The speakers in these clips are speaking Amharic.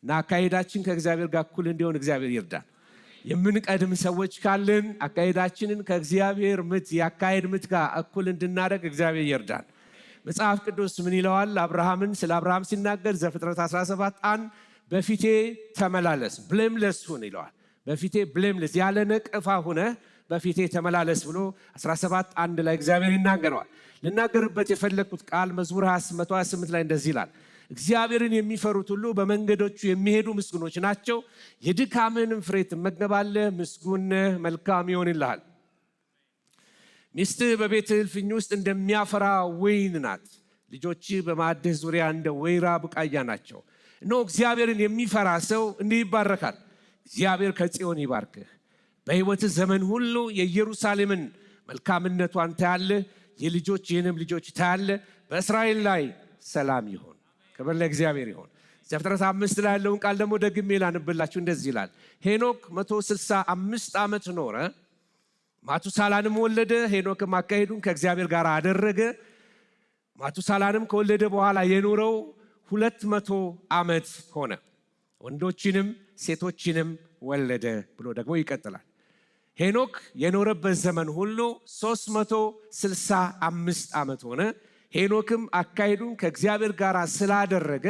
እና አካሄዳችን ከእግዚአብሔር ጋር እኩል እንዲሆን እግዚአብሔር ይርዳን። የምንቀድም ሰዎች ካልን አካሄዳችንን ከእግዚአብሔር ምት የአካሄድ ምት ጋር እኩል እንድናደርግ እግዚአብሔር ይርዳን። መጽሐፍ ቅዱስ ምን ይለዋል? አብርሃምን ስለ አብርሃም ሲናገር ዘፍጥረት 17:1 በፊቴ ተመላለስ፣ blameless ሁን ይለዋል። በፊቴ blameless፣ ያለ ነቀፋ ሁነህ በፊቴ ተመላለስ ብሎ 17:1 ላይ እግዚአብሔር ይናገረዋል። ልናገርበት የፈለግኩት ቃል መዝሙር 128 ላይ እንደዚህ ይላል። እግዚአብሔርን የሚፈሩት ሁሉ በመንገዶቹ የሚሄዱ ምስጉኖች ናቸው። የድካምህንም ፍሬ ትመገባለህ፣ ምስጉን ነህ፣ መልካም ይሆንልሃል። ሚስትህ በቤትህ እልፍኝ ውስጥ እንደሚያፈራ ወይን ናት። ልጆችህ በማዕድህ ዙሪያ እንደ ወይራ ቡቃያ ናቸው። እነሆ እግዚአብሔርን የሚፈራ ሰው እንዲህ ይባረካል። እግዚአብሔር ከጽዮን ይባርክህ። በሕይወትህ ዘመን ሁሉ የኢየሩሳሌምን መልካምነቷን ታያለህ፣ የልጆችህንም ልጆች ታያለህ። በእስራኤል ላይ ሰላም ይሁን። ክብር ለእግዚአብሔር ይሁን። ዘፍጥረት 5 ላይ ያለውን ቃል ደግሞ ደግሜ ላንብላችሁ። እንደዚህ ይላል። ሄኖክ 165 ዓመት ኖረ፣ ማቱሳላንም ወለደ። ሄኖክም አካሄዱን ከእግዚአብሔር ጋር አደረገ። ማቱሳላንም ከወለደ በኋላ የኖረው 200 ዓመት ሆነ፣ ወንዶችንም ሴቶችንም ወለደ ብሎ ደግሞ ይቀጥላል። ሄኖክ የኖረበት ዘመን ሁሉ 365 ዓመት ሆነ። ሄኖክም አካሄዱን ከእግዚአብሔር ጋር ስላደረገ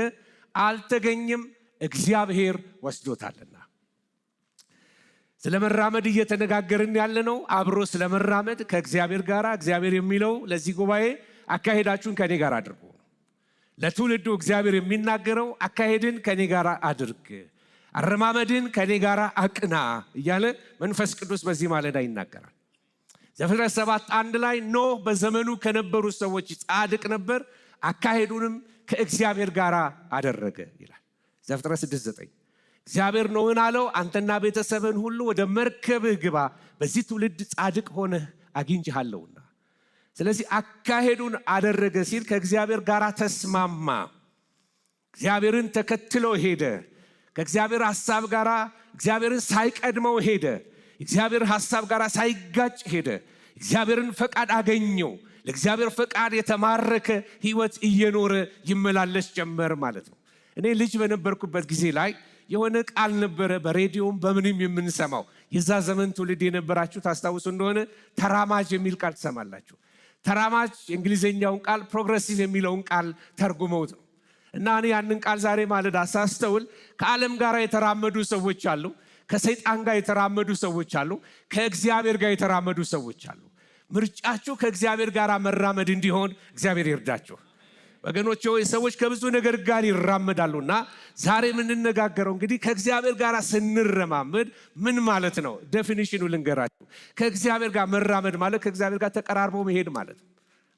አልተገኘም፣ እግዚአብሔር ወስዶታልና። ስለ መራመድ እየተነጋገርን ያለ ነው። አብሮ ስለ መራመድ ከእግዚአብሔር ጋር። እግዚአብሔር የሚለው ለዚህ ጉባኤ አካሄዳችሁን ከኔ ጋር አድርጉ። ለትውልዱ እግዚአብሔር የሚናገረው አካሄድን ከኔ ጋር አድርግ፣ አረማመድን ከኔ ጋር አቅና እያለ መንፈስ ቅዱስ በዚህ ማለዳ ይናገራል። ዘፍጥረት 7:1 ላይ ኖህ በዘመኑ ከነበሩ ሰዎች ጻድቅ ነበር፣ አካሄዱንም ከእግዚአብሔር ጋር አደረገ ይላል። ዘፍጥረት 6:9 እግዚአብሔር ኖህን አለው፣ አንተና ቤተሰብህን ሁሉ ወደ መርከብህ ግባ፣ በዚህ ትውልድ ጻድቅ ሆነህ አግኝቼሃለሁና። ስለዚህ አካሄዱን አደረገ ሲል ከእግዚአብሔር ጋር ተስማማ። እግዚአብሔርን ተከትሎ ሄደ። ከእግዚአብሔር ሐሳብ ጋር እግዚአብሔርን ሳይቀድመው ሄደ። እግዚአብሔር ሐሳብ ጋር ሳይጋጭ ሄደ። እግዚአብሔርን ፈቃድ አገኘው። ለእግዚአብሔር ፈቃድ የተማረከ ሕይወት እየኖረ ይመላለስ ጀመር ማለት ነው። እኔ ልጅ በነበርኩበት ጊዜ ላይ የሆነ ቃል ነበረ በሬዲዮም በምንም የምንሰማው። የዛ ዘመን ትውልድ የነበራችሁ ታስታውሱ እንደሆነ ተራማጅ የሚል ቃል ትሰማላችሁ። ተራማጅ የእንግሊዝኛውን ቃል progressive የሚለውን ቃል ተርጉመውት ነው። እና እኔ ያንን ቃል ዛሬ ማለዳ ሳስተውል ከዓለም ጋር የተራመዱ ሰዎች አሉ፣ ከሰይጣን ጋር የተራመዱ ሰዎች አሉ፣ ከእግዚአብሔር ጋር የተራመዱ ሰዎች አሉ። ምርጫችሁ ከእግዚአብሔር ጋር መራመድ እንዲሆን እግዚአብሔር ይርዳችሁ። ወገኖቼ ሆይ፣ ሰዎች ከብዙ ነገር ጋር ይራመዳሉና ዛሬ የምንነጋገረው እንግዲህ ከእግዚአብሔር ጋር ስንረማመድ ምን ማለት ነው? Definition ኑ ልንገራችሁ። ከእግዚአብሔር ጋር መራመድ ማለት ከእግዚአብሔር ጋር ተቀራርቦ መሄድ ማለት ነው።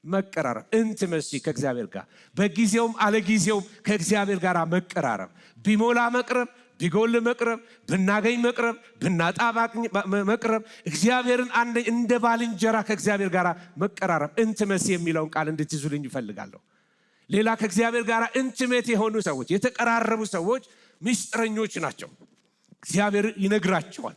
መቀራረብ፣ intimacy ከእግዚአብሔር ጋር፣ በጊዜውም አለጊዜውም ከእግዚአብሔር ጋር መቀራረብ፣ ቢሞላ መቅረብ፣ ቢጎል መቅረብ፣ ብናገኝ መቅረብ፣ ብናጣ መቅረብ፣ እግዚአብሔርን እንደ ባልንጀራ ከእግዚአብሔር ጋር መቀራረብ፣ intimacy የሚለውን ቃል እንድትይዙልኝ እፈልጋለሁ። ሌላ ከእግዚአብሔር ጋር intimate የሆኑ ሰዎች፣ የተቀራረቡ ሰዎች ምስጢረኞች ናቸው። እግዚአብሔር ይነግራቸዋል፣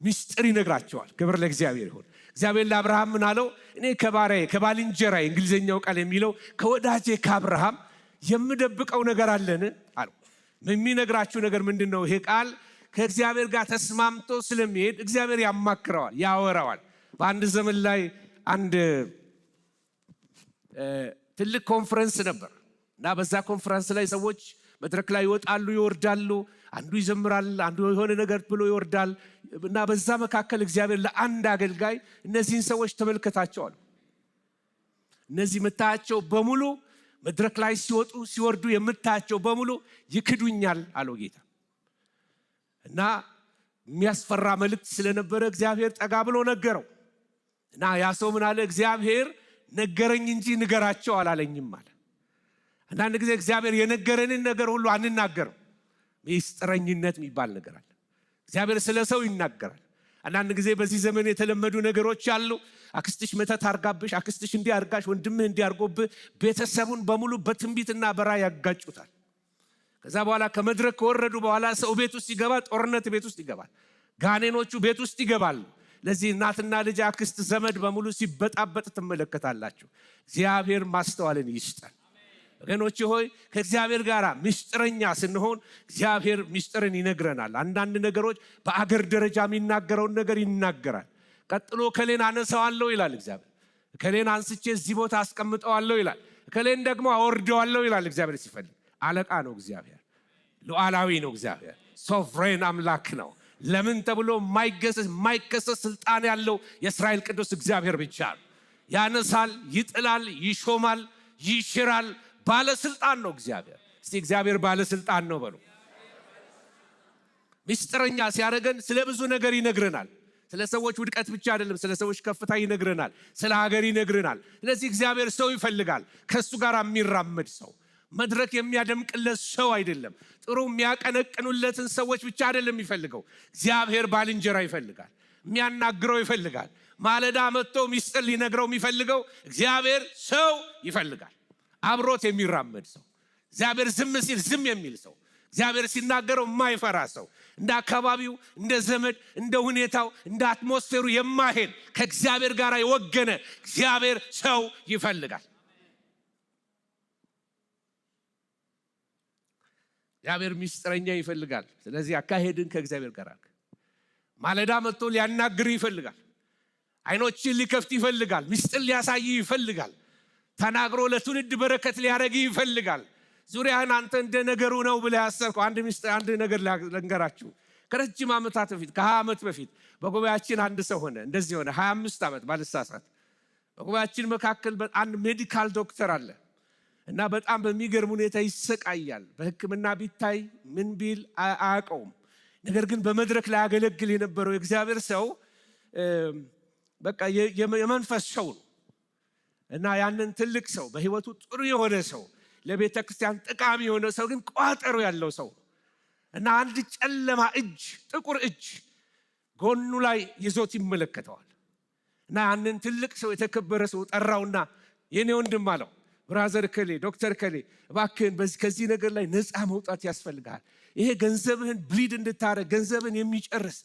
ምስጢር ይነግራቸዋል። ክብር ለእግዚአብሔር ይሁን። እግዚአብሔር ለአብርሃም ምን አለው? እኔ ከባሪያዬ፣ ከባልንጀራዬ፣ እንግሊዝኛው ቃል የሚለው ከወዳጄ ከአብርሃም የምደብቀው ነገር አለን አለው። የሚነግራችሁ ነገር ምንድን ነው? ይሄ ቃል ከእግዚአብሔር ጋር ተስማምቶ ስለሚሄድ እግዚአብሔር ያማክረዋል፣ ያወራዋል። በአንድ ዘመን ላይ አንድ ትልቅ ኮንፈረንስ ነበር እና በዛ ኮንፈረንስ ላይ ሰዎች መድረክ ላይ ይወጣሉ፣ ይወርዳሉ። አንዱ ይዘምራል፣ አንዱ የሆነ ነገር ብሎ ይወርዳል። እና በዛ መካከል እግዚአብሔር ለአንድ አገልጋይ እነዚህን ሰዎች ተመልከታቸው አለው። እነዚህ የምታያቸው በሙሉ፣ መድረክ ላይ ሲወጡ ሲወርዱ የምታያቸው በሙሉ ይክዱኛል አለው ጌታ። እና የሚያስፈራ መልእክት ስለነበረ እግዚአብሔር ጠጋ ብሎ ነገረው። እና ያ ሰው ምን አለ? እግዚአብሔር ነገረኝ እንጂ ንገራቸው አላለኝም አለ። አንዳንድ ጊዜ እግዚአብሔር የነገረንን ነገር ሁሉ አንናገርም። ሚስጥረኝነት የሚባል ነገር አለ። እግዚአብሔር ስለ ሰው ይናገራል። አንዳንድ ጊዜ በዚህ ዘመን የተለመዱ ነገሮች አሉ። አክስትሽ መተት አርጋብሽ፣ አክስትሽ እንዲህ አርጋሽ፣ ወንድምህ እንዲህ አርጎብህ፣ ቤተሰቡን በሙሉ በትንቢትና በራእይ ያጋጩታል። ከዛ በኋላ ከመድረክ ከወረዱ በኋላ ሰው ቤት ውስጥ ይገባል፣ ጦርነት ቤት ውስጥ ይገባል፣ ጋኔኖቹ ቤት ውስጥ ይገባሉ። ለዚህ እናትና ልጅ፣ አክስት፣ ዘመድ በሙሉ ሲበጣበጥ ትመለከታላችሁ። እግዚአብሔር ማስተዋልን ይስጠን። ወገኖች ሆይ፣ ከእግዚአብሔር ጋር ምስጢረኛ ስንሆን እግዚአብሔር ምስጢርን ይነግረናል። አንዳንድ ነገሮች በአገር ደረጃ የሚናገረውን ነገር ይናገራል። ቀጥሎ እከሌን አነሳዋለሁ ይላል እግዚአብሔር። እከሌን አንስቼ እዚህ ቦታ አስቀምጠዋለሁ ይላል። እከሌን ደግሞ አወርደዋለሁ ይላል እግዚአብሔር ሲፈልግ። አለቃ ነው እግዚአብሔር፣ ሉዓላዊ ነው እግዚአብሔር፣ sovereign አምላክ ነው። ለምን ተብሎ የማይገሰስ፣ የማይከሰስ ስልጣን ያለው የእስራኤል ቅዱስ እግዚአብሔር ብቻ ነው። ያነሳል፣ ይጥላል፣ ይሾማል፣ ይሽራል። ባለስልጣን ነው እግዚአብሔር። እስቲ "እግዚአብሔር ባለስልጣን ነው" በሉ። ምስጢረኛ ሲያደርገን ስለ ብዙ ነገር ይነግረናል። ስለ ሰዎች ውድቀት ብቻ አይደለም፣ ስለ ሰዎች ከፍታ ይነግረናል። ስለ ሀገር ይነግረናል። ስለዚህ እግዚአብሔር ሰው ይፈልጋል፣ ከእሱ ጋር የሚራመድ ሰው። መድረክ የሚያደምቅለት ሰው አይደለም። ጥሩ የሚያቀነቅኑለትን ሰዎች ብቻ አይደለም የሚፈልገው። እግዚአብሔር ባልንጀራ ይፈልጋል፣ የሚያናግረው ይፈልጋል። ማለዳ መጥቶ ሚስጥር ሊነግረው የሚፈልገው እግዚአብሔር ሰው ይፈልጋል። አብሮት የሚራመድ ሰው፣ እግዚአብሔር ዝም ሲል ዝም የሚል ሰው፣ እግዚአብሔር ሲናገረው የማይፈራ ሰው፣ እንደ አካባቢው፣ እንደ ዘመድ፣ እንደ ሁኔታው፣ እንደ atmosphere ኡ የማይሄድ፣ ከእግዚአብሔር ጋር የወገነ እግዚአብሔር ሰው ይፈልጋል። እግዚአብሔር ሚስጥረኛ ይፈልጋል። ስለዚህ አካሄድን ከእግዚአብሔር ጋር አድርግ። ማለዳ መጥቶ ሊያናግር ይፈልጋል። አይኖችን ሊከፍት ይፈልጋል። ምስጢር ሊያሳይ ይፈልጋል። ተናግሮ ለትውልድ በረከት ሊያደርግ ይፈልጋል። ዙሪያህን አንተ እንደ ነገሩ ነው ብለህ ያሰብከው አንድ ምስጢር፣ አንድ ነገር ልንገራችሁ። ከረጅም ዓመታት በፊት፣ ከ20 ዓመት በፊት በጉባኤያችን አንድ ሰው ሆነ፣ እንደዚህ ሆነ። 25 ዓመት ባልሳሳት በጉባኤያችን መካከል አንድ medical doctor አለ እና በጣም በሚገርም ሁኔታ ይሰቃያል። በሕክምና ቢታይ ምን ቢል አያውቀውም። ነገር ግን በመድረክ ላይ ያገለግል የነበረው የእግዚአብሔር ሰው በቃ የመንፈስ ሰው ነው እና ያንን ትልቅ ሰው፣ በህይወቱ ጥሩ የሆነ ሰው፣ ለቤተ ክርስቲያን ጠቃሚ የሆነ ሰው ግን ቋጠሮ ያለው ሰው እና አንድ ጨለማ እጅ፣ ጥቁር እጅ ጎኑ ላይ ይዞት ይመለከተዋል። እና ያንን ትልቅ ሰው፣ የተከበረ ሰው ጠራውና "የኔ ወንድም" አለው፣ "Brother እከሌ፣ ዶክተር እከሌ፣ እባክህን ከዚህ ነገር ላይ ነፃ መውጣት ያስፈልግሃል። ይሄ ገንዘብህን bleed እንድታረግ፣ ገንዘብህን የሚጨርስ፣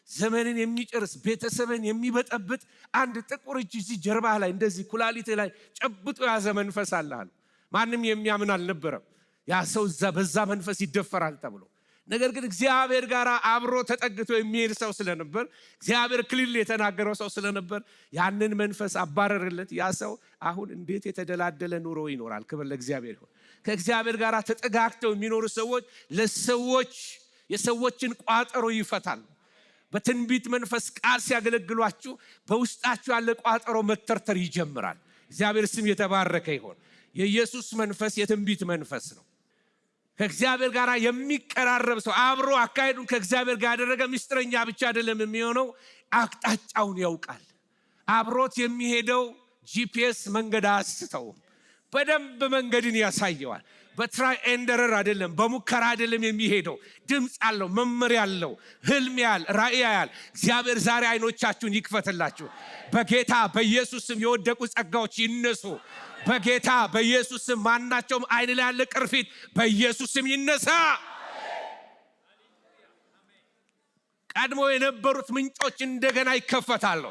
ዘመንን የሚጨርስ፣ ቤተሰብን የሚበጠብጥ አንድ ጥቁር እጅ እዚህ ጀርባህ ላይ እንደዚህ ኩላሊትህ ላይ ጨብጦ የያዘ መንፈስ አለ" አለው። ማንም የሚያምን አልነበረም። ያ ሰው በዛ መንፈስ ይደፈራል ተብሎ። ነገር ግን እግዚአብሔር ጋር አብሮ ተጠግቶ የሚሄድ ሰው ስለነበር፣ እግዚአብሔር clearly የተናገረው ሰው ስለነበር ያንን መንፈስ አባረረለት። ያ ሰው አሁን እንዴት የተደላደለ ኑሮ ይኖራል። ክብር ለእግዚአብሔር ይሁን። ከእግዚአብሔር ጋር ተጠጋግተው የሚኖሩ ሰዎች ለሰዎች የሰዎችን ቋጠሮ ይፈታሉ። በትንቢት መንፈስ ቃል ሲያገለግሏችሁ በውስጣችሁ ያለ ቋጠሮ መተርተር ይጀምራል። እግዚአብሔር ስም የተባረከ ይሁን። የኢየሱስ መንፈስ የትንቢት መንፈስ ነው። ከእግዚአብሔር ጋር የሚቀራረብ ሰው፣ አብሮ አካሄዱን ከእግዚአብሔር ጋር ያደረገ ምስጢረኛ ብቻ አይደለም የሚሆነው፣ አቅጣጫውን ያውቃል። አብሮት የሚሄደው GPS መንገድ አያስተውም። በደንብ መንገድን ያሳየዋል። በ try and error አይደለም፣ በሙከራ አይደለም የሚሄደው። ድምፅ አለው፣ መመሪያ አለው፣ ህልም ያያል፣ ራእይ ያያል። እግዚአብሔር ዛሬ አይኖቻችሁን ይክፈትላችሁ። በጌታ በኢየሱስ ስም የወደቁ ጸጋዎች ይነሱ። በጌታ በኢየሱስ ስም ማናቸውም አይን ላይ ያለ ቅርፊት በኢየሱስ ስም ይነሳ። ቀድሞ የነበሩት ምንጮች እንደገና ይከፈታሉ።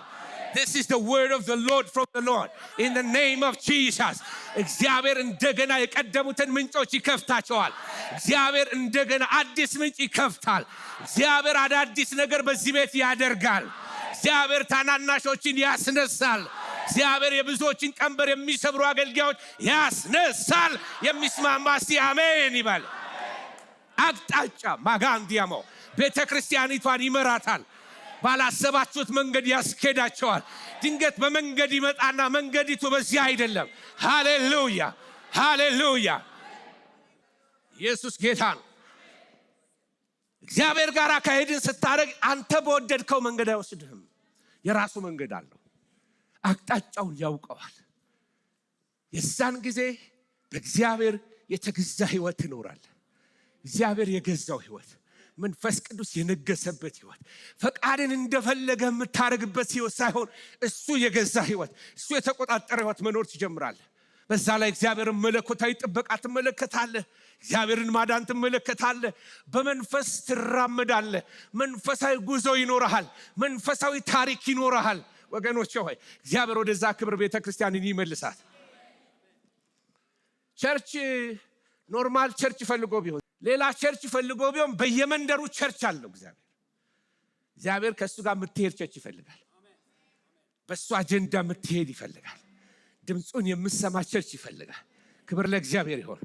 This is the word of the Lord from the Lord in the name of Jesus። እግዚአብሔር እንደገና የቀደሙትን ምንጮች ይከፍታቸዋል። እግዚአብሔር እንደገና አዲስ ምንጭ ይከፍታል። እግዚአብሔር አዳዲስ ነገር በዚህ ቤት ያደርጋል። እግዚአብሔር ታናናሾችን ያስነሳል። እግዚአብሔር የብዙዎችን ቀንበር የሚሰብሩ አገልጋዮች ያስነሳል። የሚስማማ እስቲ አሜን ይበል። አቅጣጫ ማጋንዲያሞ ቤተ ክርስቲያኒቷን ይመራታል። ባላሰባችሁት መንገድ ያስኬዳቸዋል። ድንገት በመንገድ ይመጣና መንገዲቱ በዚህ አይደለም። ሃሌሉያ፣ ሃሌሉያ! ኢየሱስ ጌታ ነው። እግዚአብሔር ጋር አካሄድን ስታደርግ አንተ በወደድከው መንገድ አይወስድህም። የራሱ መንገድ አለው። አቅጣጫውን ያውቀዋል። የዛን ጊዜ በእግዚአብሔር የተገዛ ህይወት ትኖራለህ። እግዚአብሔር የገዛው ህይወት፣ መንፈስ ቅዱስ የነገሰበት ህይወት፣ ፈቃድን እንደፈለገ የምታደርግበት ህይወት ሳይሆን እሱ የገዛ ህይወት፣ እሱ የተቆጣጠረ ህይወት መኖር ትጀምራለህ። በዛ ላይ እግዚአብሔርን መለኮታዊ ጥበቃ ትመለከታለህ። እግዚአብሔርን ማዳን ትመለከታለህ። በመንፈስ ትራመዳለህ። መንፈሳዊ ጉዞ ይኖረሃል። መንፈሳዊ ታሪክ ይኖረሃል። ወገኖች ሆይ፣ እግዚአብሔር ወደዛ ክብር ቤተ ክርስቲያንን ይመልሳት። Church normal church ፈልጎ ቢሆን፣ ሌላ church ፈልጎ ቢሆን በየመንደሩ church አለው እግዚአብሔር። እግዚአብሔር ከእሱ ጋር የምትሄድ church ይፈልጋል። በእሱ አጀንዳ የምትሄድ ይፈልጋል። ድምፁን የምሰማ church ይፈልጋል። ክብር ለእግዚአብሔር ይሆን።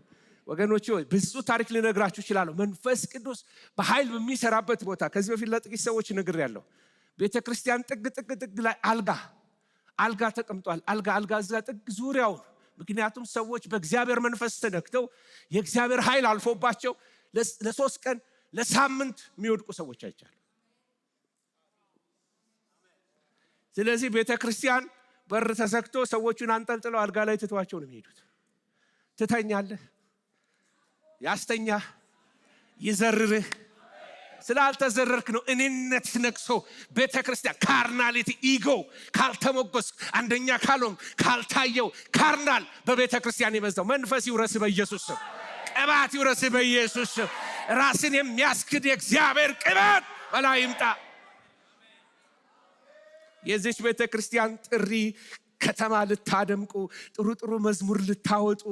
ወገኖች ሆይ፣ ብዙ ታሪክ ልነግራችሁ እችላለሁ። መንፈስ ቅዱስ በኃይል በሚሰራበት ቦታ ከዚህ በፊት ለጥቂት ሰዎች ነግሬያለሁ። ቤተ ክርስቲያን ጥግ ጥግ ጥግ ላይ አልጋ አልጋ ተቀምጧል። አልጋ አልጋ እዛ ጥግ ዙሪያውን። ምክንያቱም ሰዎች በእግዚአብሔር መንፈስ ተነክተው የእግዚአብሔር ኃይል አልፎባቸው ለ3 ቀን ለሳምንት የሚወድቁ ሰዎች አይቻለሁ። ስለዚህ ቤተ ክርስቲያን በር ተዘግቶ ሰዎቹን አንጠልጥለው አልጋ ላይ ትተዋቸው ነው የሚሄዱት። ትተኛለህ፣ ያስተኛ፣ ይዘርርህ። ስላልተዘረርክ ነው። እኔነት ነግሶ ቤተ ክርስቲያን carnality፣ ego፣ ካልተሞገስክ፣ አንደኛ ካልሆንክ፣ ካልታየው፣ carnal በቤተ ክርስቲያን የበዛው። መንፈስ ይውረስ በኢየሱስ ስም። ቅባት ይውረስ በኢየሱስ ስም። ራስን የሚያስክድ የእግዚአብሔር ቅባት በላይ ይምጣ። የዚች ቤተ ክርስቲያን ጥሪ ከተማ ልታደምቁ፣ ጥሩ ጥሩ መዝሙር ልታወጡ፣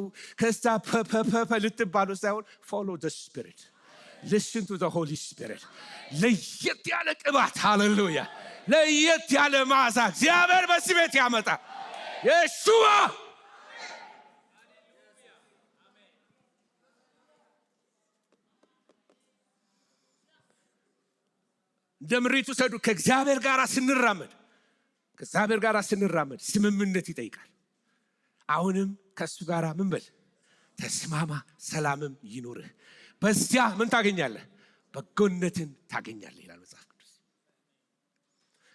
ከዛ ፐፐፐ ልትባሉ ሳይሆን follow the Spirit, listen to the Holy Spirit። ለየት ያለ ቅባት፣ ሃሌሉያ! ለየት ያለ መዓዛ እግዚአብሔር በዚህ ቤት ያመጣ የሹዋ። እንደ ምሪት ውሰዱ። ከእግዚአብሔር ጋር ስንራመድ ስምምነት ይጠይቃል። አሁንም ከእሱ ጋር ምን በል? ተስማማ፣ ሰላምም ይኑርህ። በዚያ ምን ታገኛለህ? በጎነትን ታገኛለህ ይላል መጽሐፍ ቅዱስ።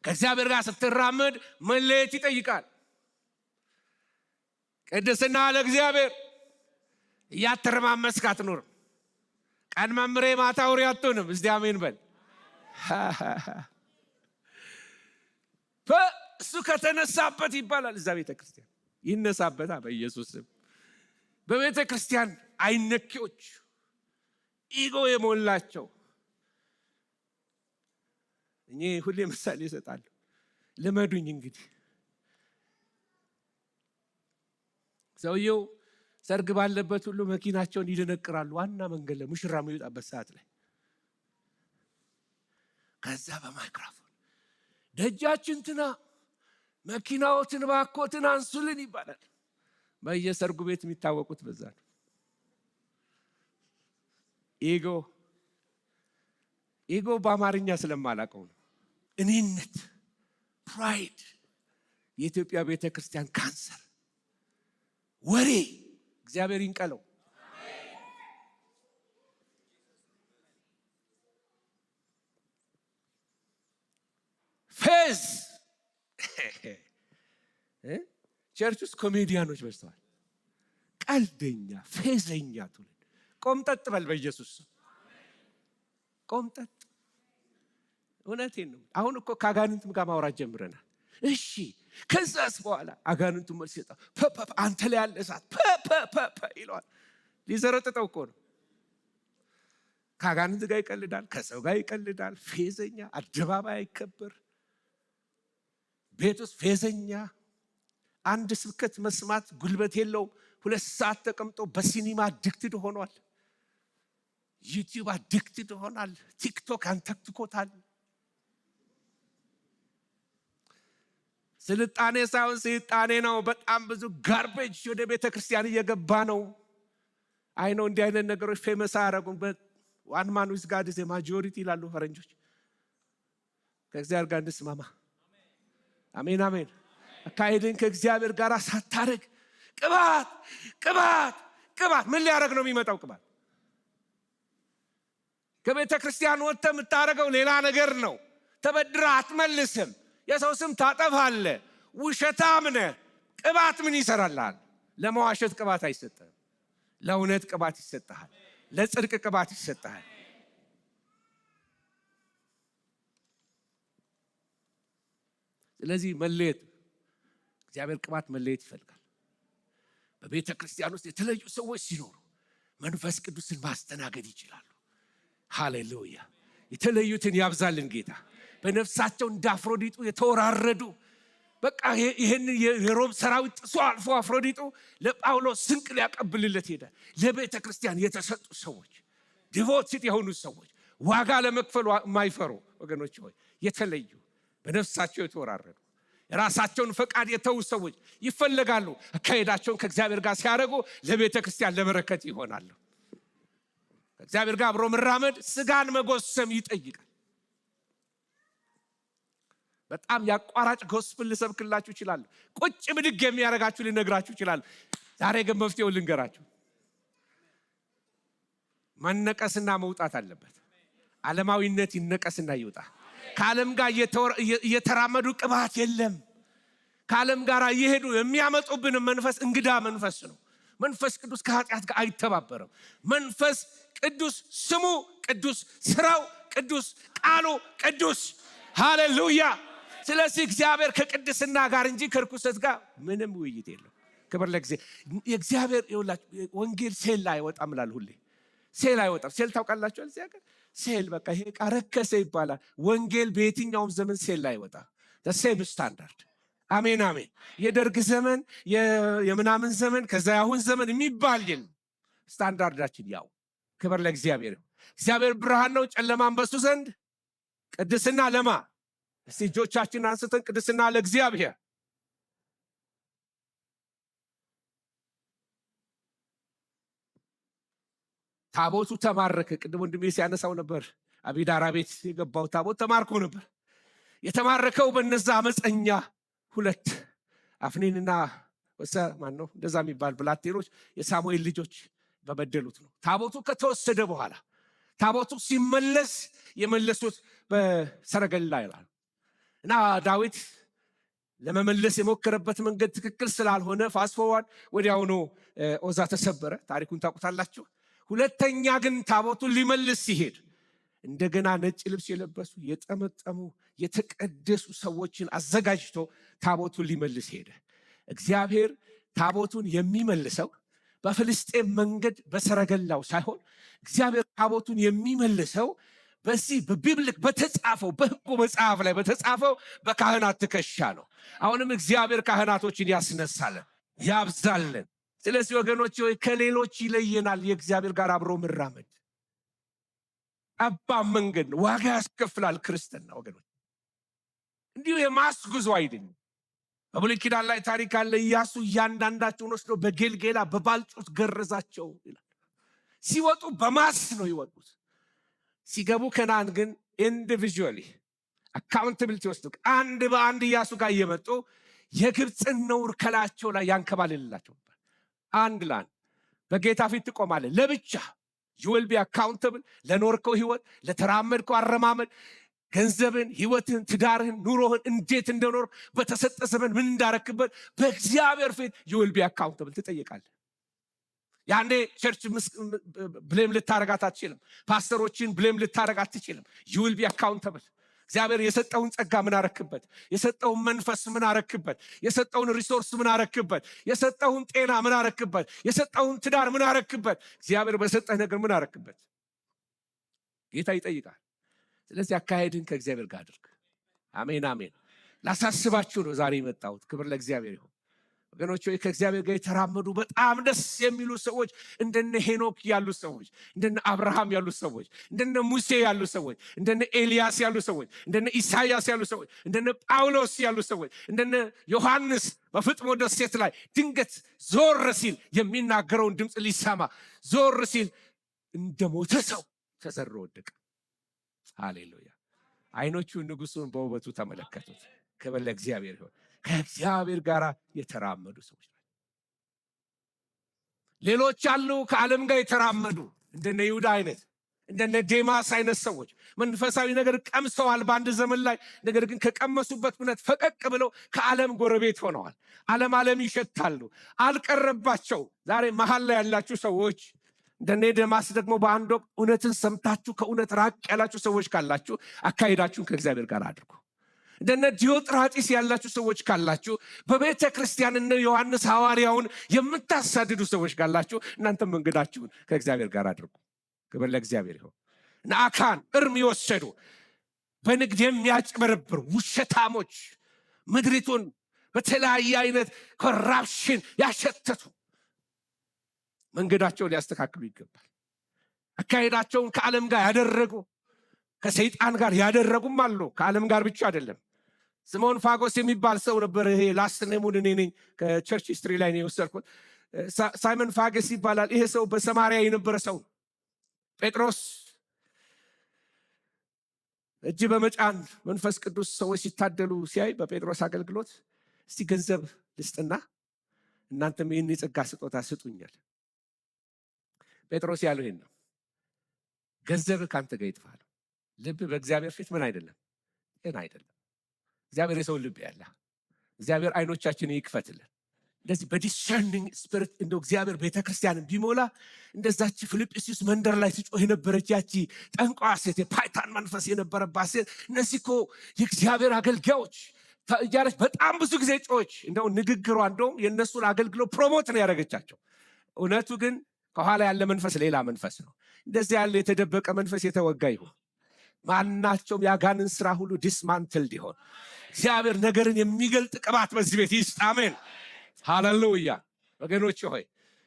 ከእግዚአብሔር ጋር ስትራመድ መለየት ይጠይቃል። ቅድስና ለእግዚአብሔር፣ እያተረማመስክ አትኖርም። ቀን መምሬ ማታ አውሬ አትሆንም። እስቲ አሜን በል። እሱ ከተነሳበት ይባላል። እዛ ቤተ ክርስቲያን ይነሳበታ በኢየሱስ ስም። በቤተ ክርስቲያን አይነኬዎች፣ ego የሞላቸው፣ እኔ ሁሌ ምሳሌ እሰጣለሁ። ልመዱኝ እንግዲህ። ሰውየው ሰርግ ባለበት ሁሉ መኪናቸውን ይደነቅራሉ። ዋና መንገድ ላይ ሙሽራ የሚወጣበት ሰዓት ላይ ከዛ በማይክራፎን ደጃችን ትና መኪናዎትን ባኮትን አንሱልን ይባላል። በየሰርጉ ቤት የሚታወቁት በዛ ነው። Ego፣ ego በአማርኛ ስለማላውቀው ነው። እኔነት፣ pride፣ የኢትዮጵያ ቤተ ክርስቲያን ካንሰር፣ ወሬ እግዚአብሔር ይንቀለው። ፌዝ፣ church ውስጥ ኮሜዲያኖች በዝተዋል። ቀልደኛ፣ ፌዘኛ ትውልድ። ቆምጠጥ በል በኢየሱስ ስም፣ ቆምጠጥ። እውነቴን ነው። አሁን እኮ ከአጋንንትም ጋር ማውራት ጀምረናል። እሺ፣ ከዛስ በኋላ አጋንንቱ መልስ ይሰጣል። አንተ ላይ ያለ እሳት ፐ ይለዋል። ሊዘረጥጠው እኮ ነው። ከአጋንንት ጋር ይቀልዳል፣ ከሰው ጋር ይቀልዳል። ፌዘኛ፣ አደባባይ አይከበር፣ ቤት ውስጥ ፌዘኛ። አንድ ስብከት መስማት ጉልበት የለውም። 2 ሰዓት ተቀምጦ በሲኒማ addicted ሆኗል። YouTube addicted ሆኗል። TikTok አንተክትኮታል። ስልጣኔ ሳይሆን ስልጣኔ ነው። በጣም ብዙ garbage ወደ ቤተ ክርስቲያን እየገባ ነው። I know እንዲህ አይነት ነገሮች famous አያደርጉም። One man with God is majority ይላሉ ፈረንጆች። ከእግዚአብሔር ጋር እንስማማ። አሜን አሜን። አካሄድን ከእግዚአብሔር ጋር ሳታረግ ቅባት፣ ቅባት፣ ቅባት ምን ሊያደርግ ነው የሚመጣው? ቅባት ከቤተ ክርስቲያን ወጥተህ የምታደርገው ሌላ ነገር ነው። ተበድረህ አትመልስም። የሰው ስም ታጠፋለህ። ውሸታም ነህ። ቅባት ምን ይሰራልሃል? ለመዋሸት ቅባት አይሰጥህም። ለእውነት ቅባት ይሰጥሃል። ለጽድቅ ቅባት ይሰጥሃል። ስለዚህ መለየት፣ እግዚአብሔር ቅባት መለየት ይፈልጋል። በቤተ ክርስቲያን ውስጥ የተለዩ ሰዎች ሲኖሩ መንፈስ ቅዱስን ማስተናገድ ይችላሉ። ሃሌሉያ! የተለዩትን ያብዛልን ጌታ። በነፍሳቸው እንደ አፍሮዲጡ የተወራረዱ በቃ ይህን የሮም ሰራዊት ጥሶ አልፎ አፍሮዲጡ ለጳውሎስ ስንቅ ሊያቀብልለት ሄደ። ለቤተ ክርስቲያን የተሰጡ ሰዎች፣ devoted የሆኑ ሰዎች፣ ዋጋ ለመክፈል የማይፈሩ፣ ወገኖች ሆይ፣ የተለዩ፣ በነፍሳቸው የተወራረዱ፣ የራሳቸውን ፈቃድ የተዉ ሰዎች ይፈለጋሉ። አካሄዳቸውን ከእግዚአብሔር ጋር ሲያደርጉ ለቤተ ክርስቲያን ለበረከት ይሆናሉ። ከእግዚአብሔር ጋር አብሮ መራመድ ስጋን መጎሰም ይጠይቃል። በጣም የአቋራጭ gospel ልሰብክላችሁ እችላለሁ። ቁጭ ብድግ የሚያደርጋችሁ ልነግራችሁ እችላለሁ። ዛሬ ግን መፍትሄው ልንገራችሁ። መነቀስና መውጣት አለበት። ዓለማዊነት ይነቀስና ይውጣ። ከዓለም ጋር እየተራመዱ ቅባት የለም። ከዓለም ጋር እየሄዱ የሚያመጡብን መንፈስ እንግዳ መንፈስ ነው። መንፈስ ቅዱስ ከኃጢአት ጋር አይተባበርም። መንፈስ ቅዱስ ስሙ ቅዱስ፣ ስራው ቅዱስ፣ ቃሉ ቅዱስ። ሃሌሉያ! ስለዚህ እግዚአብሔር ከቅድስና ጋር እንጂ ከርኩሰት ጋር ምንም ውይይት የለው። ክብር ለእግዚአብሔር። የእግዚአብሔር ወንጌል sale አይወጣም እላለሁ ሁሌ። Sale አይወጣም። Sale ታውቃላችሁ? እዚህ ሀገር sale በቃ ይሄ ዕቃ ረከሰ ይባላል። ወንጌል በየትኛውም ዘመን sale አይወጣ። Same standard። አሜን አሜን። የደርግ ዘመን፣ የምናምን ዘመን፣ ከዛ ያሁን ዘመን የሚባል የለም። ስታንዳርዳችን ያው። ክብር ለእግዚአብሔር። እግዚአብሔር ብርሃን ነው፣ ጨለማን በሱ ዘንድ። ቅድስና ለማ? እስቲ እጆቻችንን አንስተን ቅድስና ለእግዚአብሔር። ታቦቱ ተማረከ። ቅድም ወንድሜ ሲያነሳው ነበር። አቢዳራ ቤት የገባው ታቦት ተማርኮ ነበር። የተማረከው በነዛ አመፀኛ ሁለት አፍኒንና ወሰ ማን ነው እንደዛ የሚባል ብላቴኖች፣ የሳሙኤል ልጆች በበደሉት ነው። ታቦቱ ከተወሰደ በኋላ ታቦቱ ሲመለስ የመለሱት በሰረገላ ይላል እና ዳዊት ለመመለስ የሞከረበት መንገድ ትክክል ስላልሆነ fast forward ወዲያውኑ ኦዛ ተሰበረ። ታሪኩን ታውቁታላችሁ። ሁለተኛ ግን ታቦቱን ሊመልስ ሲሄድ እንደገና ነጭ ልብስ የለበሱ፣ የጠመጠሙ፣ የተቀደሱ ሰዎችን አዘጋጅቶ ታቦቱን ሊመልስ ሄደ። እግዚአብሔር ታቦቱን የሚመልሰው በፍልስጤም መንገድ በሰረገላው ሳይሆን እግዚአብሔር ታቦቱን የሚመልሰው በዚህ በ biblic በተጻፈው በሕጉ መጽሐፍ ላይ በተጻፈው በካህናት ትከሻ ነው። አሁንም እግዚአብሔር ካህናቶችን ያስነሳለን፣ ያብዛልን። ስለዚህ ወገኖች ሆይ፣ ከሌሎች ይለየናል። የእግዚአብሔር ጋር አብሮ መራመድ ጠባብ መንገድ ነው፣ ዋጋ ያስከፍላል። ክርስትና ወገኖች እንዲሁ የ mass ጉዞ አይደለም። በብሉይ ኪዳን ላይ ታሪክ አለ። ኢያሱ እያንዳንዳቸውን ወስዶ በጌልጌላ በባልጩት ገረዛቸው ይላል። ሲወጡ በ mass ነው የወጡት። ሲገቡ ከነአን ግን individually accountability ወስዱ አንድ በአንድ ኢያሱ ጋር እየመጡ የግብፅን ነውር ከላያቸው ላይ ያንከባልልላቸው ነበር። አንድ ለአንድ በጌታ ፊት ትቆማለህ። ለብቻ you will be accountable ለኖርከው ህይወት፣ ለተራመድከው አረማመድ፣ ገንዘብን፣ ህይወትህን፣ ትዳርህን፣ ኑሮህን እንዴት እንደኖርክ፣ በተሰጠ ዘመን ምን እንዳረክበት በእግዚአብሔር ፊት you will be accountable፣ ትጠየቃለህ። ያኔ church blame ልታረጋት አትችልም። ፓስተሮችን blame ልታረግ አትችልም። You will be accountable። እግዚአብሔር የሰጠውን ጸጋ ምን አረክበት? የሰጠውን መንፈስ ምን አረክበት? የሰጠውን resource ምን አረክበት? የሰጠውን ጤና ምን አረክበት? የሰጠውን ትዳር ምን አረክበት? እግዚአብሔር በሰጠህ ነገር ምን አረክበት? ጌታ ይጠይቃል። ስለዚህ አካሄድን ከእግዚአብሔር ጋር አድርግ። አሜን አሜን። ላሳስባችሁ ነው ዛሬ የመጣሁት። ክብር ለእግዚአብሔር ይሁን። ወገኖች ሆይ፣ ከእግዚአብሔር ጋር የተራመዱ በጣም ደስ የሚሉ ሰዎች፣ እንደነ ሄኖክ ያሉ ሰዎች፣ እንደነ አብርሃም ያሉ ሰዎች፣ እንደነ ሙሴ ያሉ ሰዎች፣ እንደነ ኤልያስ ያሉ ሰዎች፣ እንደነ ኢሳያስ ያሉ ሰዎች፣ እንደነ ጳውሎስ ያሉ ሰዎች፣ እንደነ ዮሐንስ በፍጥሞ ደሴት ላይ ድንገት ዞር ሲል የሚናገረውን ድምፅ ሊሰማ ዞር ሲል እንደ ሞተ ሰው ተዘርሮ ወደቀ። ሃሌሉያ! አይኖቹ ንጉሱን በውበቱ ተመለከቱት። ክብር ለእግዚአብሔር ይሁን። ከእግዚአብሔር ጋር የተራመዱ ሰዎች ናቸው። ሌሎች አሉ ከዓለም ጋር የተራመዱ፣ እንደነ ይሁዳ አይነት፣ እንደነ ዴማስ አይነት ሰዎች መንፈሳዊ ነገር ቀምሰዋል በአንድ ዘመን ላይ። ነገር ግን ከቀመሱበት እውነት ፈቀቅ ብለው ከዓለም ጎረቤት ሆነዋል። ዓለም ዓለም ይሸታሉ፣ አልቀረባቸው። ዛሬ መሀል ላይ ያላችሁ ሰዎች፣ እንደነ ዴማስ ደግሞ በአንድ ወቅት እውነትን ሰምታችሁ ከእውነት ራቅ ያላችሁ ሰዎች ካላችሁ አካሄዳችሁን ከእግዚአብሔር ጋር አድርጉ። እንደነ ዲዮጥራጢስ ያላችሁ ሰዎች ካላችሁ፣ በቤተ ክርስቲያን እነ ዮሐንስ ሐዋርያውን የምታሳድዱ ሰዎች ካላችሁ እናንተም መንገዳችሁን ከእግዚአብሔር ጋር አድርጉ። ክብር ለእግዚአብሔር ይሁን። እነ አካን እርም የወሰዱ፣ በንግድ የሚያጭበረብሩ ውሸታሞች ምድሪቱን በተለያየ አይነት corruption ያሸተቱ መንገዳቸውን ሊያስተካክሉ ይገባል። አካሄዳቸውን ከዓለም ጋር ያደረጉ፣ ከሰይጣን ጋር ያደረጉም አሉ። ከዓለም ጋር ብቻ አይደለም። ስምዖን ፋጎስ የሚባል ሰው ነበር። ይሄ last name ኡን እኔ ነኝ ከ church history ላይ ነው የወሰድኩት። ሳይመን ፋገስ ይባላል። ይሄ ሰው በሰማሪያ የነበረ ሰው፣ ጴጥሮስ እጅ በመጫን መንፈስ ቅዱስ ሰዎች ሲታደሉ ሲያይ በጴጥሮስ አገልግሎት፣ እስቲ ገንዘብ ልስጥና እናንተም ይህን የጸጋ ስጦታ ስጡኛል። ጴጥሮስ ያለው ይህን ነው። ገንዘብ ከአንተ ጋር ይጥፋል። ልብ በእግዚአብሔር ፊት ምን አይደለም? ቅን አይደለም። እግዚአብሔር የሰውን ልብ ያለ፣ እግዚአብሔር አይኖቻችንን ይክፈትልን። እንደዚህ በ discerning spirit እንደው እግዚአብሔር ቤተክርስቲያንን ቢሞላ፣ እንደዛች ፊልጵስዩስ መንደር ላይ ትጮህ የነበረች ያቺ ጠንቋይ ሴት፣ የ python መንፈስ የነበረባት ሴት፣ እነዚህ እኮ የእግዚአብሔር አገልጋዮች እያለች በጣም ብዙ ጊዜ ጮኸች። እንደው ንግግሯ እንደውም የእነሱን አገልግሎት promote ነው ያደረገቻቸው። እውነቱ ግን ከኋላ ያለ መንፈስ ሌላ መንፈስ ነው። እንደዚህ ያለ የተደበቀ መንፈስ የተወጋ ይሁን። ማናቸውም የአጋንንት ስራ ሁሉ dismantled ይሁን። እግዚአብሔር ነገርን የሚገልጥ ቅባት በዚህ ቤት ይስጥ። አሜን፣ ሃሌሉያ። ወገኖች ሆይ፣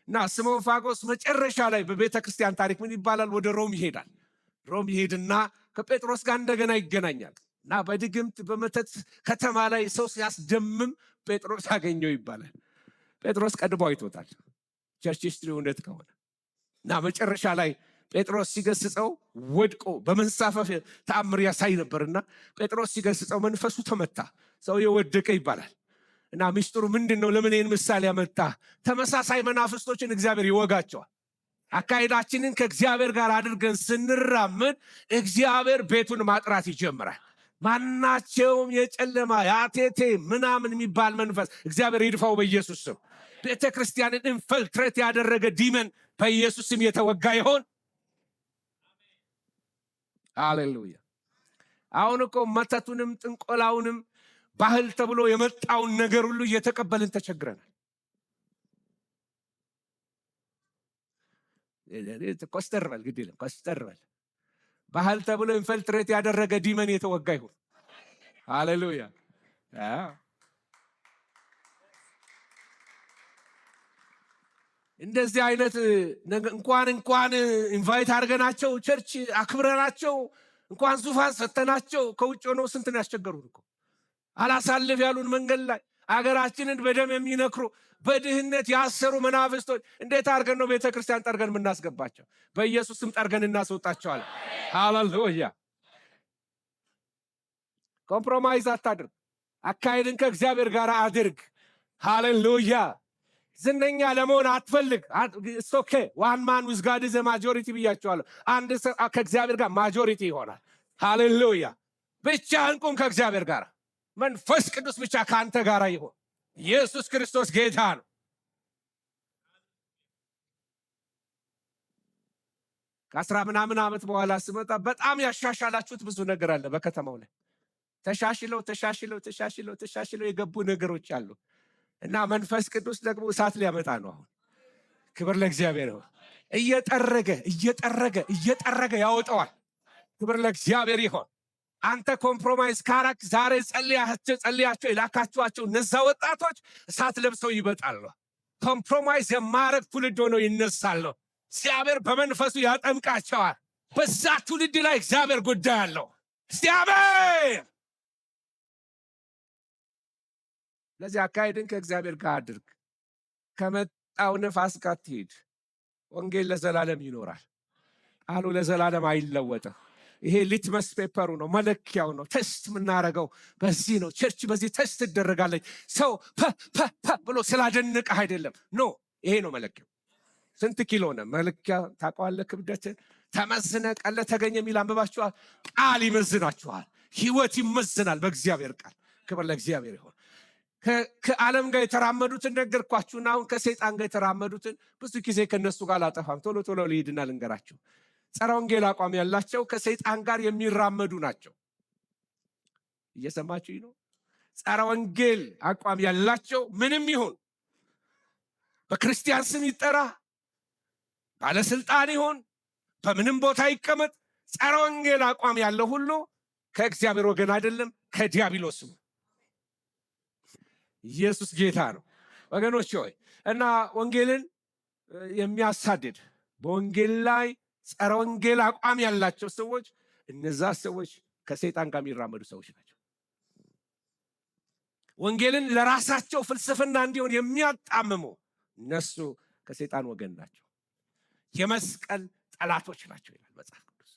እና ስምዖን ፋጎስ መጨረሻ ላይ በቤተ ክርስቲያን ታሪክ ምን ይባላል? ወደ ሮም ይሄዳል። ሮም ይሄድና ከጴጥሮስ ጋር እንደገና ይገናኛል እና በድግምት በመተት ከተማ ላይ ሰው ሲያስደምም ጴጥሮስ አገኘው ይባላል። ጴጥሮስ ቀድሞ አይቶታል። Church history እውነት ከሆነ እና መጨረሻ ላይ ጴጥሮስ ሲገስጸው ወድቆ በመንሳፈፍ ተአምር ያሳይ ነበርና ጴጥሮስ ሲገስጸው መንፈሱ ተመታ፣ ሰውየው ወደቀ ይባላል። እና ሚስጥሩ ምንድን ነው? ለምን ይህን ምሳሌ ያመጣ? ተመሳሳይ መናፍስቶችን እግዚአብሔር ይወጋቸዋል። አካሄዳችንን ከእግዚአብሔር ጋር አድርገን ስንራመድ እግዚአብሔር ቤቱን ማጥራት ይጀምራል። ማናቸውም የጨለማ የአቴቴ ምናምን የሚባል መንፈስ እግዚአብሔር ይድፋው በኢየሱስ ስም። ቤተ ክርስቲያንን infiltrate ያደረገ demon በኢየሱስ ስም የተወጋ ይሁን። ሃሌሉያ። አሁን እኮ መተቱንም ጥንቆላውንም ባህል ተብሎ የመጣውን ነገር ሁሉ እየተቀበልን ተቸግረናል። ኮስተር በል፣ ግድ የለም ኮስተር በል። ባህል ተብሎ infiltrate ያደረገ demon የተወጋ ይሁን። ሃሌሉያ። እንደዚህ አይነት እንኳን invite አድርገናቸው፣ church አክብረናቸው፣ እንኳን ዙፋን ሰጥተናቸው ከውጭ ሆነው ስንትን ያስቸገሩን እኮ፣ አላሳልፍ ያሉን፣ መንገድ ላይ አገራችንን በደም የሚነክሩ፣ በድህነት ያሰሩ መናፍስቶች እንዴት አድርገን ነው ቤተ ክርስቲያን ጠርገን የምናስገባቸው? በኢየሱስ ስም ጠርገን እናስወጣቸዋለን። ሃሌሉያ። Compromise አታድርግ። አካሄድን ከእግዚአብሔር ጋር አድርግ። ሃሌሉያ። ዝነኛ ለመሆን አትፈልግ። Okay, one man with God is majority ብያቸዋለሁ። አንድ ሰው ከእግዚአብሔር ጋር majority ይሆናል። ሃሌሉያ። ብቻህን ቁም ከእግዚአብሔር ጋር። መንፈስ ቅዱስ ብቻ ከአንተ ጋር ይሁን። ኢየሱስ ክርስቶስ ጌታ ነው። ከ10 ምናምን ዓመት በኋላ ስመጣ በጣም ያሻሻላችሁት ብዙ ነገር አለ። በከተማው ላይ ተሻሽለው ተሻሽለው ተሻሽለው ተሻሽለው የገቡ ነገሮች አሉ እና መንፈስ ቅዱስ ደግሞ እሳት ሊያመጣ ነው አሁን። ክብር ለእግዚአብሔር ይሁን። እየጠረገ እየጠረገ እየጠረገ ያወጣዋል። ክብር ለእግዚአብሔር ይሁን። አንተ compromise ካረክ ዛሬ ጸልያቸው ጸልያቸው የላካችኋቸው እነዛ ወጣቶች እሳት ለብሰው ይመጣሉ። Compromise የማያረግ ትውልድ ሆነው ይነሳሉ። እግዚአብሔር በመንፈሱ ያጠምቃቸዋል። በዛ ትውልድ ላይ እግዚአብሔር ጉዳይ አለው። እስቲ አሜን። ለዚህ አካሄድን ከእግዚአብሔር ጋር አድርግ። ከመጣው ነፋስ ጋር አትሂድ። ወንጌል ለዘላለም ይኖራል። ቃሉ ለዘላለም አይለወጥም። ይሄ litmus paper ኡ ነው፣ መለኪያው ነው። Test የምናደርገው በዚህ ነው። Church በዚህ test ትደረጋለች። ሰው ፐ ፐ ፐ ብሎ ስላደነቀህ አይደለም። No፣ ይሄ ነው መለኪያው። ስንት ኪሎ ነው መለኪያ ታውቀዋለህ? ክብደትን ተመዝነ ቀለ ተገኘ የሚል አንብባችኋል። ቃል ይመዝናችኋል። ህይወት ይመዝናል በእግዚአብሔር ቃል። ክብር ለእግዚአብሔር ይሁን። ከዓለም ጋር የተራመዱትን ነገርኳችሁና አሁን ከሰይጣን ጋር የተራመዱትን ብዙ ጊዜ ከእነሱ ጋር አላጠፋም። ቶሎ ቶሎ ልሂድና ልንገራችሁ። ጸረ ወንጌል አቋም ያላቸው ከሰይጣን ጋር የሚራመዱ ናቸው። እየሰማችሁ ነው። ጸረ ወንጌል አቋም ያላቸው ምንም ይሁን፣ በክርስቲያን ስም ይጠራ፣ ባለስልጣን ይሁን፣ በምንም ቦታ ይቀመጥ፣ ጸረ ወንጌል አቋም ያለው ሁሉ ከእግዚአብሔር ወገን አይደለም፣ ከዲያብሎስም። ኢየሱስ ጌታ ነው ወገኖች ሆይ። እና ወንጌልን የሚያሳድድ፣ በወንጌል ላይ ጸረ ወንጌል አቋም ያላቸው ሰዎች፣ እነዛ ሰዎች ከሰይጣን ጋር የሚራመዱ ሰዎች ናቸው። ወንጌልን ለራሳቸው ፍልስፍና እንዲሆን የሚያጣምሙ እነሱ ከሰይጣን ወገን ናቸው። የመስቀል ጠላቶች ናቸው ይላል መጽሐፍ ቅዱስ።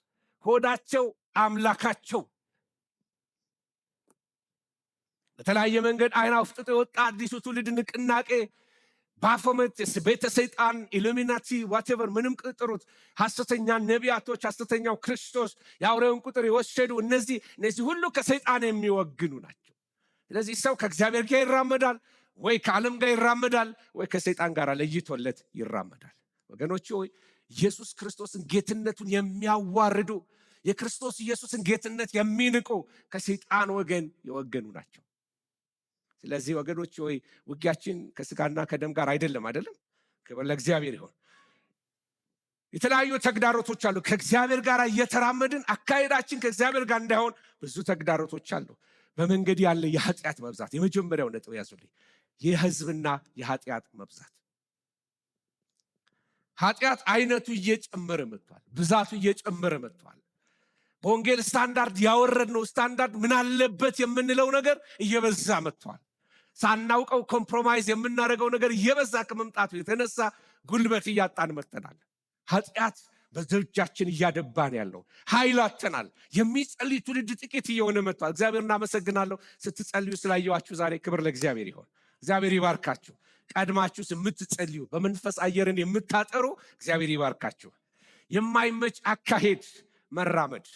ሆዳቸው አምላካቸው። በተለያየ መንገድ አይን አፍጥጦ የወጣ አዲሱ ትውልድ ንቅናቄ፣ ባፎመት፣ ቤተ ሰይጣን፣ ኢሉሚናቲ፣ whatever ምንም ቅጥሩት፣ ሐሰተኛ ነቢያቶች፣ ሐሰተኛው ክርስቶስ፣ የአውሬውን ቁጥር የወሰዱ እነዚህ ሁሉ ከሰይጣን የሚወግኑ ናቸው። ስለዚህ ሰው ከእግዚአብሔር ጋር ይራመዳል ወይ ከዓለም ጋር ይራመዳል ወይ ከሰይጣን ጋር ለይቶለት ይራመዳል። ወገኖች ሆይ፣ ኢየሱስ ክርስቶስን ጌትነቱን የሚያዋርዱ፣ የክርስቶስ ኢየሱስን ጌትነት የሚንቁ ከሰይጣን ወገን የወገኑ ናቸው። ስለዚህ ወገኖች ሆይ፣ ውጊያችን ከስጋና ከደም ጋር አይደለም፣ አይደለም። ክብር ለእግዚአብሔር ይሁን። የተለያዩ ተግዳሮቶች አሉ። ከእግዚአብሔር ጋር እየተራመድን አካሄዳችን ከእግዚአብሔር ጋር እንዳይሆን ብዙ ተግዳሮቶች አሉ። በመንገድ ያለ የኃጢአት መብዛት የመጀመሪያው ነጥብ ያዙልኝ። የህዝብና የኃጢአት መብዛት። ኃጢአት አይነቱ እየጨመረ መጥቷል። ብዛቱ እየጨመረ መጥቷል። በወንጌል ስታንዳርድ ያወረድነው ስታንዳርድ ምን አለበት የምንለው ነገር እየበዛ መጥቷል። ሳናውቀው compromise የምናደርገው ነገር እየበዛ ከመምጣቱ የተነሳ ጉልበት እያጣን መጥተናል። ኃጢአት በደጃችን እያደባን ያለው ኃይል አጥተናል። የሚጸልይ ትውልድ ጥቂት እየሆነ መጥቷል። እግዚአብሔር እናመሰግናለሁ። ስትጸልዩ ስላየኋችሁ ዛሬ ክብር ለእግዚአብሔር ይሆን። እግዚአብሔር ይባርካችሁ። ቀድማችሁ የምትጸልዩ፣ በመንፈስ አየርን የምታጠሩ እግዚአብሔር ይባርካችሁ። የማይመች አካሄድ መራመድ፣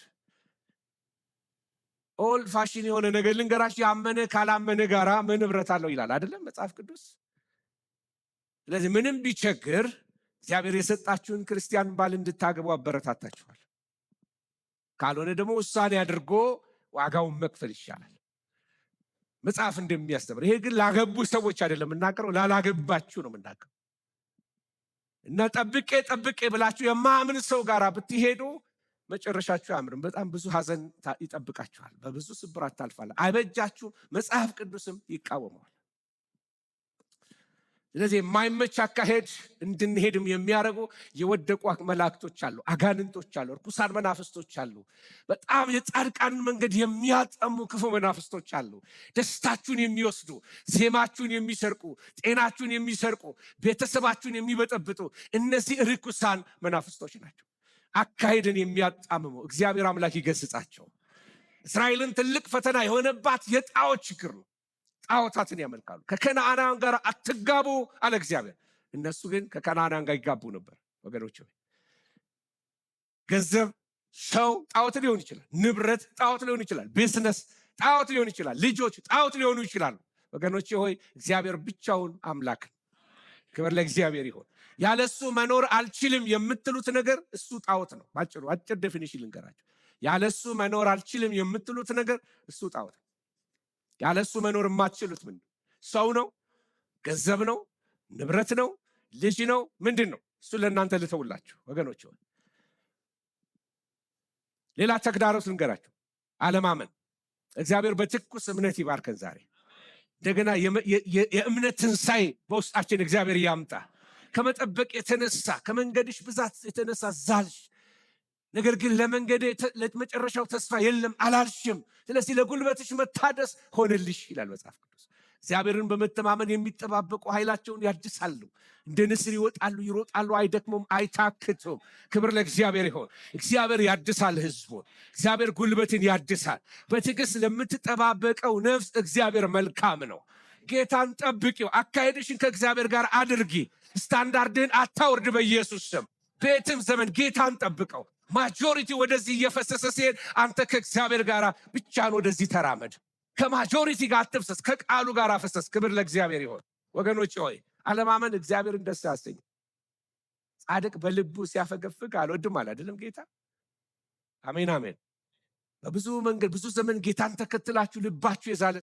old fashion የሆነ ነገር ልንገራችሁ። ያመነ ካላመነ ጋራ ምን ኅብረት አለው ይላል አይደለም መጽሐፍ ቅዱስ? ስለዚህ ምንም ቢቸግር እግዚአብሔር የሰጣችሁን ክርስቲያን ባል እንድታገቡ አበረታታችኋል። ካልሆነ ደግሞ ውሳኔ አድርጎ ዋጋውን መክፈል ይሻላል መጽሐፍ እንደሚያስተምር። ይሄ ግን ላገቡ ሰዎች አይደለም የምናገረው፣ ላላገባችሁ ነው የምናገረው። እና ጠብቄ ጠብቄ ብላችሁ የማያምን ሰው ጋር ብትሄዱ መጨረሻችሁ አያምርም። በጣም ብዙ ሀዘን ይጠብቃችኋል። በብዙ ስብራት ታልፋላችሁ። አይበጃችሁም። መጽሐፍ ቅዱስም ይቃወመዋል። ስለዚህ የማይመች አካሄድ እንድንሄድም የሚያደርጉ የወደቁ መላእክቶች አሉ፣ አጋንንቶች አሉ፣ እርኩሳን መናፍስቶች አሉ። በጣም የጻድቃንን መንገድ የሚያጠሙ ክፉ መናፍስቶች አሉ። ደስታችሁን የሚወስዱ፣ ዜማችሁን የሚሰርቁ፣ ጤናችሁን የሚሰርቁ፣ ቤተሰባችሁን የሚበጠብጡ እነዚህ ርኩሳን መናፍስቶች ናቸው። አካሄድን የሚያጣምሙ እግዚአብሔር አምላክ ይገስጻቸው። እስራኤልን ትልቅ ፈተና የሆነባት የጣዖት ችግር ነው። ጣዖታትን ያመልካሉ። ከከነዓናውያን ጋር አትጋቡ አለ እግዚአብሔር። እነሱ ግን ከከነዓናውያን ጋር ይጋቡ ነበር። ወገኖች፣ ገንዘብ፣ ሰው ጣዖት ሊሆን ይችላል። ንብረት ጣዖት ሊሆን ይችላል። ቢዝነስ ጣዖት ሊሆን ይችላል። ልጆች ጣዖት ሊሆኑ ይችላሉ። ወገኖች ሆይ፣ እግዚአብሔር ብቻውን አምላክ። ክብር ለእግዚአብሔር ይሁን። ያለሱ መኖር አልችልም የምትሉት ነገር እሱ ጣዖት ነው። ባጭሩ አጭር definition ልንገራችሁ። ያለሱ መኖር አልችልም የምትሉት ነገር እሱ ጣዖት ነው። ያለሱ መኖር የማትችሉት ምንድን ነው? ሰው ነው? ገንዘብ ነው? ንብረት ነው? ልጅ ነው? ምንድን ነው? እሱ ለእናንተ ልተውላችሁ ወገኖች። ሌላ ተግዳሮት ልንገራችሁ፣ አለማመን። እግዚአብሔር በትኩስ እምነት ይባርከን ዛሬ። እንደገና የእምነት ትንሣኤ በውስጣችን እግዚአብሔር ያምጣ። ከመጠበቅ የተነሳ፣ ከመንገድሽ ብዛት የተነሳ ዛልሽ፣ ነገር ግን ለመንገድ ለመጨረሻው ተስፋ የለም አላልሽም። ስለዚህ ለጉልበትሽ መታደስ ሆነልሽ ይላል መጽሐፍ ቅዱስ። እግዚአብሔርን በመተማመን የሚጠባበቁ ኃይላቸውን ያድሳሉ፣ እንደ ንስር ይወጣሉ፣ ይሮጣሉ፣ አይደክሙም፣ አይታክቱም። ክብር ለእግዚአብሔር ይሁን። እግዚአብሔር ያድሳል ሕዝቡን። እግዚአብሔር ጉልበትን ያድሳል። በትዕግስት ለምትጠባበቀው ነፍስ እግዚአብሔር መልካም ነው። ጌታን ጠብቂው። አካሄድሽን ከእግዚአብሔር ጋር አድርጊ። ስታንዳርድን አታውርድ። በኢየሱስ ስም በየትም ዘመን ጌታን ጠብቀው። Majority ወደዚህ እየፈሰሰ ሲሄድ አንተ ከእግዚአብሔር ጋር ብቻህን ወደዚህ ተራመድ። ከ majority ጋር አትፍሰስ፣ ከቃሉ ጋር ፍሰስ። ክብር ለእግዚአብሔር ይሁን። ወገኖች ሆይ፣ አለማመን እግዚአብሔርን ደስ አያሰኝም። ጻድቅ በልቡ ሲያፈገፍግ አልወድም አለ አይደለም ጌታ? አሜን አሜን። በብዙ መንገድ ብዙ ዘመን ጌታን ተከትላችሁ ልባችሁ የዛለ